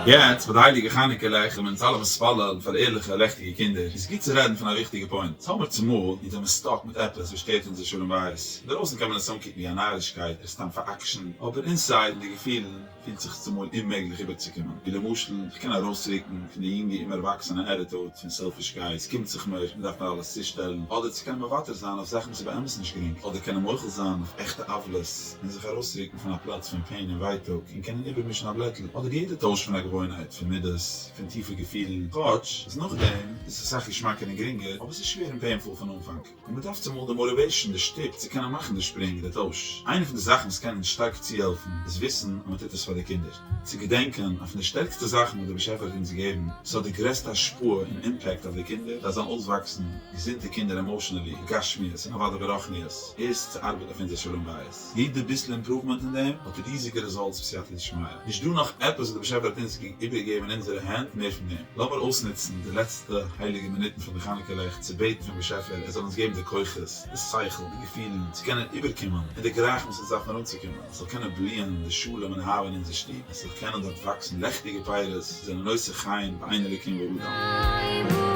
יעצט ביי די הייליגע חנוכה לעכט זענען אונז אלע מתפלל פאר ערליכע לעכטיגע קינדער, איז גוט צו רעדן פון א וויכטיגע point. טאמער צומאל אונז זעמער stuck מיט עפעס וואס שטערט אונזער שלום בית, אינדערויסן קען מען עס אנקוקן ווי א נארישקייט אדער סתם פאר אקשן, אבער inside אין די געפילן פילט זיך עס צומאל אוממעגליך איבערצוקומען. ווי למשל, איך קען ארויסרוקן פון די יונגע אומערוואקסענע attitude פון סעלפישקייט, ס'קומט זיך מיר, מ'דארף מיר אלעס צושטעלן, אדער צו קענען מוותר זיין אויף זאכן וואס איז באמת נישט גרינג, אדער קענען מוחל זיין אויף עכטע עוולות און זיך ארויסרוקן פון א פלאץ פון pain און ווייטאג און קענען איבערמישן א בלעטל, אדער יעדע טויש פון א געוואוינהייט, פון מידות, פון טיפע געפילן, כאטש אז נאכדעם איז עס אסאך געשמאקער און גרינגער, אבער ס'איז שווער און painful פון אנפאנג. און מען דארף צומאל די motivation, די שטופ צו קענען מאכן די שפרינג, די טויש. איינע פון די זאכן וואס קען אונז שטארק צוהעלפן איז וויסן אז מען טוט עס פאר די קינדער. צו געדענקען אז פון די שטערקסטע זאכן וואס דער באשעפער האט אונז געגעבן, וואס האט די גרעסטע השפעה און impact אויף די קינדער, זיי זאלן אויסוואקסן געזונטע קינדער emotionally, בגשמיות און אוודאי ברוחניות, איז צו ארבעטן אויף אונזער שלום בית. יעדע ביסל improvement אין דעם האט ריזיגע results בסייעתא דשמיא. נישט דא נאך עפעס וואס דער באשעפער האט אונז איבערגעגעבן אין אונזערע הענט מער פון דעם. לאמיר אויסנוצן די לעצטע הייליגע מינוטן פון די חנוכה לעכט צו בעטן פון באשעפער ער זאל אונז געבן די כוחות, די שכל, די געפילן צו קענען איבערקומען און דערגרייכן וואס אונז דארפן אנצוקומען, עס זאל קענען בליען די שלום און אהבה אין אונזער שטוב, עס זאל קענען דארט וואקסן לעכטיגע פירות וואס זענען נושא חן בעיני אלוקים ואדם.